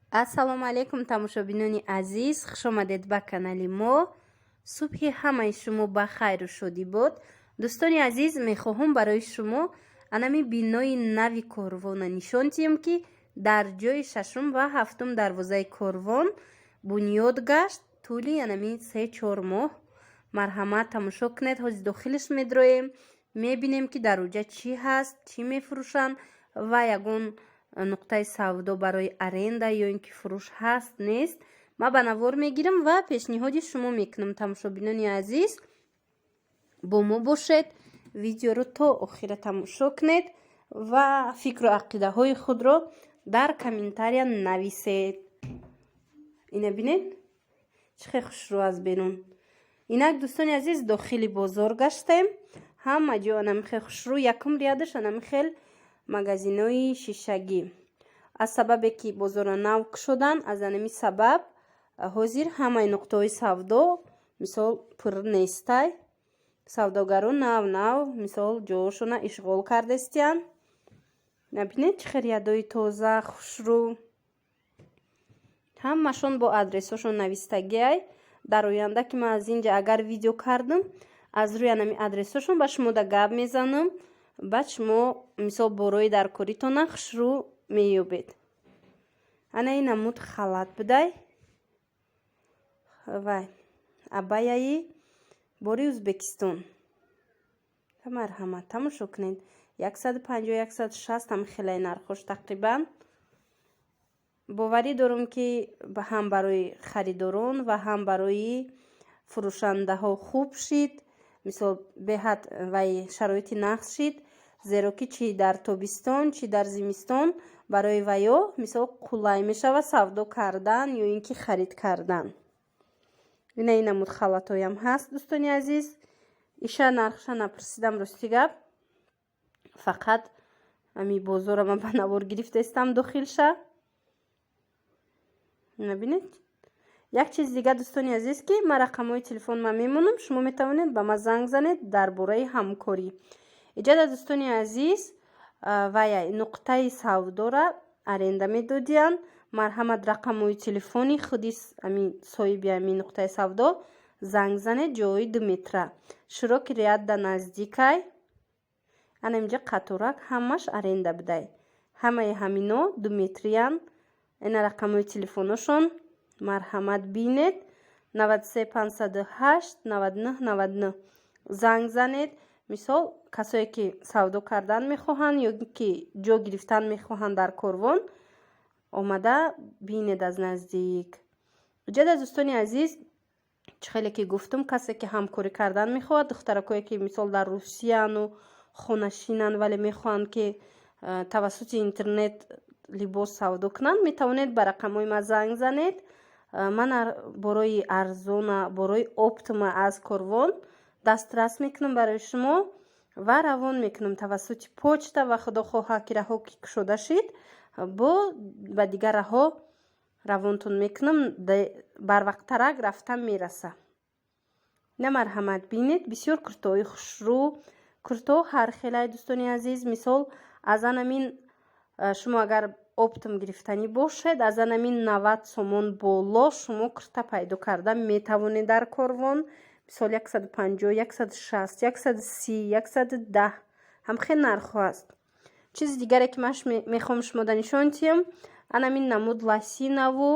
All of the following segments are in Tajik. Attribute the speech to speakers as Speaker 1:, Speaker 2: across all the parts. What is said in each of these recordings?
Speaker 1: Ассалому алайкум, тамошобинони азиз, хушомадед ба канали мо. Субҳи ҳамаи шумо ба хайру шодӣ бод. Дӯстони азиз, мехоҳам барои шумо анами бинои нави Корвона нишон диҳем, ки дар ҷои шашум ва ҳафтум дарвозаи Корвон бунёд гашт тӯли анами 3-4 моҳ. Марҳамат, тамошо кунед. Ҳозир дохилаш медроем, мебинем, ки дар уҷа чӣ ҳаст, чӣ мефурӯшанд ва ягон нуқтаи савдо барои аренда ё ин ки фурӯш ҳаст, нест. Ман ба навор мегирам ва пешниҳоди шумо мекунам. Тамошобинони азиз, бо мо бошед, видеоро то охира тамошо кунед ва фикру ақидаҳои худро дар комментария нависед. Ина бинед, чӣ хел хушрӯ аз берун. Инак, дӯстони азиз, дохили бозор гаштем. Ҳама ҷо анами хел хушрӯ. Якум ряд аш анами хел магазинои шишагӣ. Аз сабабе ки бозорро нав кушоданд, аз анами сабаб ҳозир ҳамаи нуқтаҳои савдо, мисол, пур нестай. Савдогарон нав нав, мисол, ҷоошона ишғол кардастиянд. Набинед, чӣ хел ряд ои тоза, хушрӯ. Ҳамашон бо адресҳошон навистагиай. Дар оянда, ки ман аз ин ҷа агар видео кардам, аз рӯи анами адресҳошон ба шумо да гап мезанам. Баъд шумо, мисол, борои дар коритона хушрӯ меёбед. Ана ин намуд халат будай, вай абаяи бори Ӯзбекистон. Марҳамат, тамошо кунед. 150, 160 ҳам хелай нархош тақрибан. Боварӣ дорам, ки ҳам барои харидорон ва ҳам барои фурӯшандаҳо хуб шид. Мисол, беҳад вай шароити нағз шид, зеро ки чӣ дар тобистон, чӣ дар зимистон барои ваё, мисол, қулай мешавад савдо кардан ё ин ки харид кардан. Ина ин намуд халатҳоям ҳаст, дӯстони азиз. Иша нархша напурсидам, рости гап. Фақат ами бозора ман ба навор гирифтаистам дохилша. Набинед. Як чизи дига, дӯстони азиз, ки ман рақамҳои телефон ман мемонам, шумо метавонед ба ман занг занед дар бораи ҳамкорӣ. Иҷода, дӯстони азиз, вая нуқтаи савдора аренда медодиянд. Марҳамат, рақамҳои телефони худи ами соҳиби ами нуқтаи савдо занг занед. Ҷои 2 метра, широкий ряд да наздикай. Ана инҷа қаторак ҳамаш аренда будай. Ҳамаи ҳамино 2 метриянд. Ина рақамҳои телефоношон, марҳамат, бинед: 93 508 99 99. Занг занед. Мисол, касое ки савдо кардан мехоҳанд ё ки ҷо гирифтан мехоҳанд дар Корвон, омада бинед аз наздик. Иҷода, дӯстони азиз, чӣ хеле ки гуфтум, касе ки ҳамкорӣ кардан мехоҳад, духтаракое ки, мисол, дар Русияну хонашинанд, вале мехоҳанд, ки тавассути интернет либос савдо кунанд, метавонед ба рақамҳои ман занг занед. Ман борои арзона, борои оптом а аз Корвон дастрас мекунам барои шумо ва равон мекунам тавассути почта. Ва худо хоҳад, ки раҳо ки кушода шид, бо ба дигар раҳо равонтон мекунам, барвақттарак рафта мераса. На, марҳамат, бинед, бисёр куртаҳои хушрӯ, куртаҳо ҳархелай, дӯстони азиз. Мисол, аз анамин шумо агар оптом гирифтанӣ бошед, аз анамин 90 сомон боло шумо курта пайдо карда метавонед дар Корвон. Мисол, 150, 160, 130, 110, ҳамхел нархҳо аст. Чизи дигаре, ки ман мехоҳам шумода нишон диҳам, анамин намуд лосина ву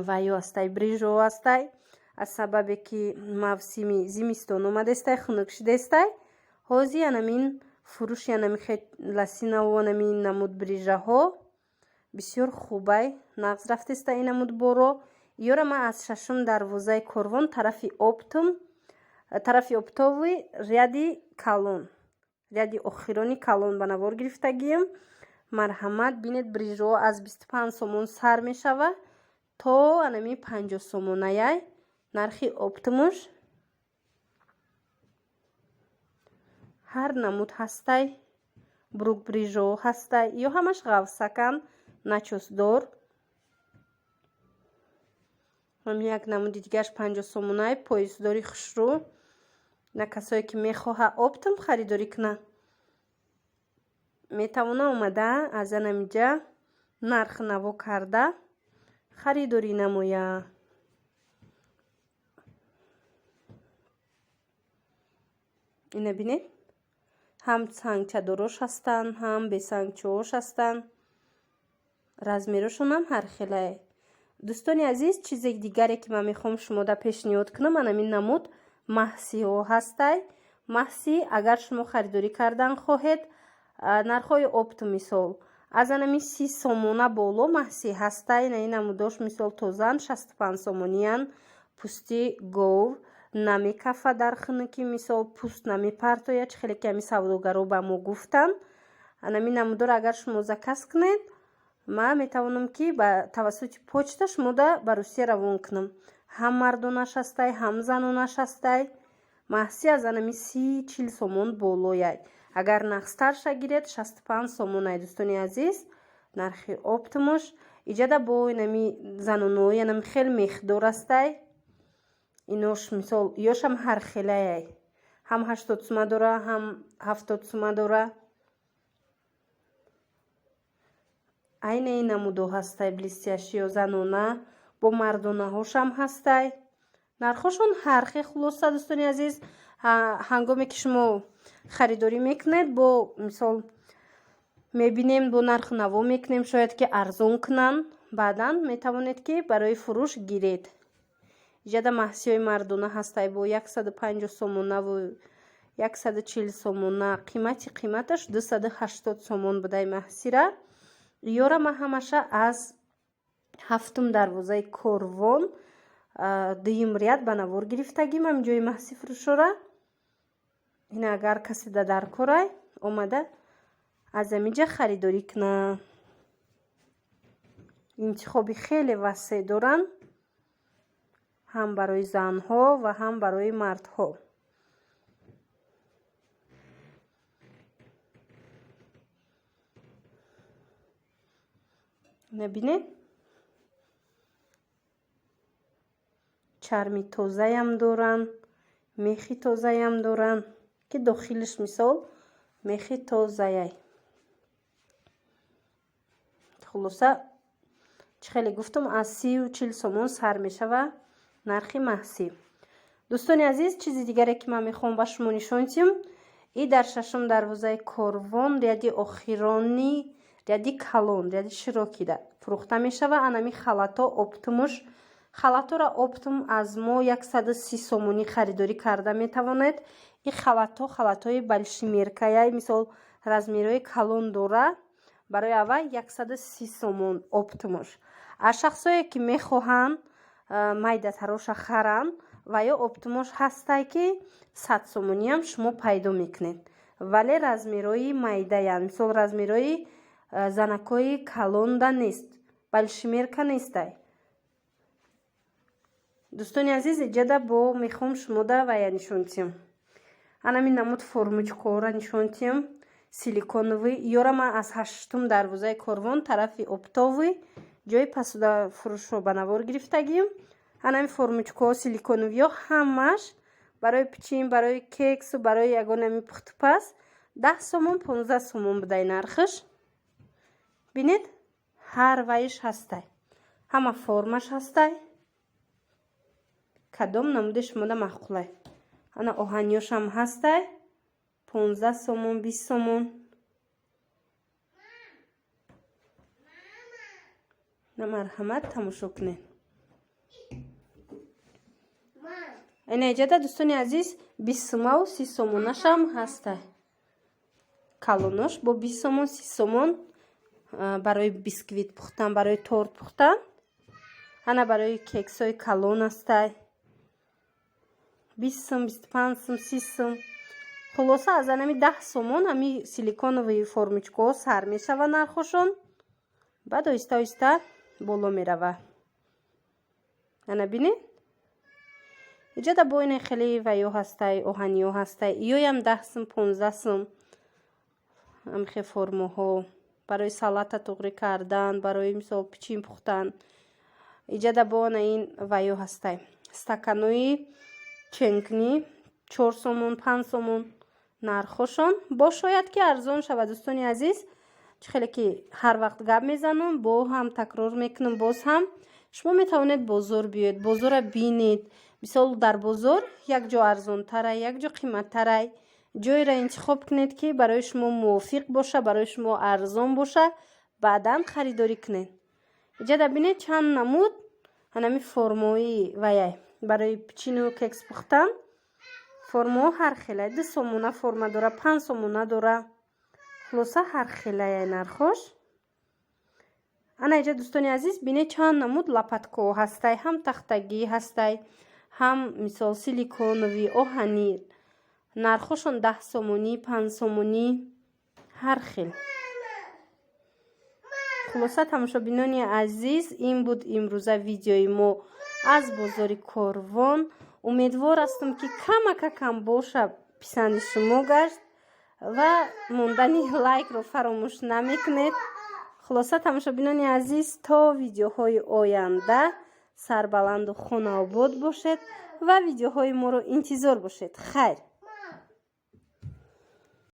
Speaker 1: ва ё астай, брижо астай. Аз сабабе ки мавсими зимистон омадестай, хунук шидестай, ҳозир анамин фурӯши анами лосина ву анамин намуд брижаҳо бисёр хубай, нағз рафтеста ин намуд боро. Ёра ман аз шашум дарвозаи Корвон, тарафи оптом, тарафи оптовый, ряд и калон, ряд и охирони калон ба навор гирифтагием. Марҳамат, бинед, брижаҳо аз 25 сомон сар мешава то анами 50 сомонаяй нархи оптом уш. Ҳар намуд ҳастай, брук, брижо ҳастай, ё ҳамаш ғафсакан, начёс дор. Як намуди дигараш 50 сомонай, пояс дори хушрӯ. На, касое ки мехоҳад оптом харидорӣ кунад, метавона омада аз анамиҷа нарх наво карда. Харидорӣ намояд. Ина бинед, ҳам сангчадорош ҳастанд, ҳам бесангчаош ҳастанд. Размерошон ҳам ҳархелае. Дӯстони азиз, чизе дигаре, ки ман мехоҳам шумода пешниҳод кунам, анамин намуд маҳсиҳо ҳастай. Маҳсӣ, агар шумо харидорӣ кардан хоҳед, нархҳои опту, мисол, аз анами 30 сомона боло маҳсӣ ҳастай. На, ин намудош, мисол, тозан, 65 сомониян. Пӯсти гов намекафа дар хунукӣ, мисол, пӯст намепартояд, чӣ хеле ки ҳами савдогаро ба мо гуфтанд. Анами намудоро агар шумо заказ кунед, ман метавонам, ки ба тавассути почта шумода ба Русия равон кунам. Ҳам мардонаш ҳастай, ҳам занонаш ҳастай. Маҳсӣ аз анами 30-40 сомон болояй. Агар нағзтарша гиред, 65 сомонай, дӯстони азиз, нархи оптомуш. Иҷада бо инами занонои анами хеле мехдор астай. Инош, мисол, ёшам ҳархелаяй, ҳам 80 сума дора, ҳам 70 сума дора. Айна ин намудо ҳастай, блестящий ё занона, бо мардонаҳошам ҳастай. Нархҳошон ҳархел. Хулоса, дӯстони азиз, ҳангоме ки шумо харидорӣ мекунед, бо, мисол, мебинем, бо нарху наво мекунем, шояд ки арзон кунанд, баъдан метавонед, ки барои фурӯш гиред. Иҷада маҳсиҳои мардона ҳастай бо 150 сомонаву 140 сомона. Қимати қиматаш 280 сомон будай маҳсира. Ёра ман ҳамаша аз ҳафтум дарвозаи Корвон, дуюм ряд, ба навор гирифтагим ҳамин ҷои маҳси фурӯшора. Ина, агар касе да дар корай, омада аз ҳаминҷа харидорӣ кунад. Интихоби хеле васеъ доранд, ҳам барои занҳо ва ҳам барои мардҳо. Набинед, чарми тозаям доранд, мехи тозаям доранд, ки дохилиш, мисол, мехи тозаяй. Хулоса, чӣ хеле гуфтам, аз 30-40 сомон сар мешава нархи маҳсӣ. Дӯстони азиз, чизи дигаре, ки ман мехоҳам ба шумо нишон диҳам, и дар шашум дарвозаи Корвон, ряди охирони, ряди калон, ряди широкида фурӯхта мешава анами халато оптомуш. Халаторо оптом аз мо 130 сомонӣ харидорӣ карда метавонед. Ин халатҳо халатҳои большемеркаяй, мисол, размерҳои калон дора. Барои аввал 130 сомон оптомуш. Аз шахсое, ки мехоҳанд майдатароша харанд, ва ё оптомош ҳастай, ки 100 сомониам шумо пайдо мекунед, вале размерҳои майдаянд, мисол, размерҳои занакҳои калонда нест, большемерка нестай. Дӯстони азиз, иҷада бо мехоҳам шумода вая нишон диҳам, анамин намуд формочкаҳоро нишон диҳам, силиконовый. Ёра ман аз ҳаштум дарвозаи Корвон, тарафи оптовый, ҷои посудафурӯшро ба навор гирифтагим. Анами формочкаҳо силиконовиё ҳамаш барои пичин, барои кексу барои ягон ами пухтупаз 10 сомон, 15 сомон будай нархаш. Бинед, ҳар вайш ҳастай, ҳама формаш ҳастай. Кадом намуди шумода маъқулай? Ана оҳанёшам ҳастай, 15 сомон, 20 сомон. На, марҳамат, тамошо кунед. Ина иҷада, дӯстони азиз, 20 сомаву 30 сомонашам ҳастай. Калонош бо 20 сомон, 30 сомон, барои бисквит пухтан, барои торт пухтан. Ана барои кексҳои калон ҳастай, 20 сум, 25 сум, 30 сум. Хулоса, аз анами 10 сомон ҳами силиконовый формочкаҳо сар мешава нархошон, баъд оҳиста оҳиста боло мерава. Ана бинед, иҷода бо ина хеле ваё ҳастай, оҳаниё ҳастай, иёям 10 сум, 15 сум. Ҳамихе формаҳо барои салата туғрӣ кардан, барои, мисол, пичин пухтан. Иҷода бо ана ин ваё ҳастай, стаканои ченкнӣ, 4 сомон, 5 сомон нархҳошон. Бо шояд ки арзон шавад. Дӯстони азиз, чӣ хеле ки ҳар вақт гап мезанам, бо ҳам такрор мекунам, боз ҳам Шумо метавонед бозор биёед, бозора бинед. Мисол, дар бозор як ҷо арзонтарай, як ҷо қиматтарай. Ҷойро интихоб кунед, ки барои шумо мувофиқ боша, барои шумо арзон боша, баъдан харидорӣ кунед. Иҷада бинед, чанд намуд ҳанами формои ваяй барои печенье у кекс пухтан. Формаҳо ҳар хелай: 2 сомона форма дора, 5 сомона дора. Хулоса, ҳар хелая нархош. Ана иҷа, дӯстони азиз, бинед, чанд намуд лопатка ҳо ҳастай: ҳам тахтагӣ ҳастай, ҳам, мисол, силиконовый, оҳанӣ. Нархошон 10 сомонӣ, 5 сомонӣ, ҳар хел. Хулоса, тамошобинони азиз, ин буд имрӯза видеои мо аз бозори Корвон. Умедвор ҳастам, ки камакакам боша, писанди шумо гашт ва мондани лайкро фаромӯш намекунед. Хулоса, тамошобинони азиз, то видеоҳои оянда сарбаланду хонаобод бошед ва видеоҳои моро интизор бошед. Хайр.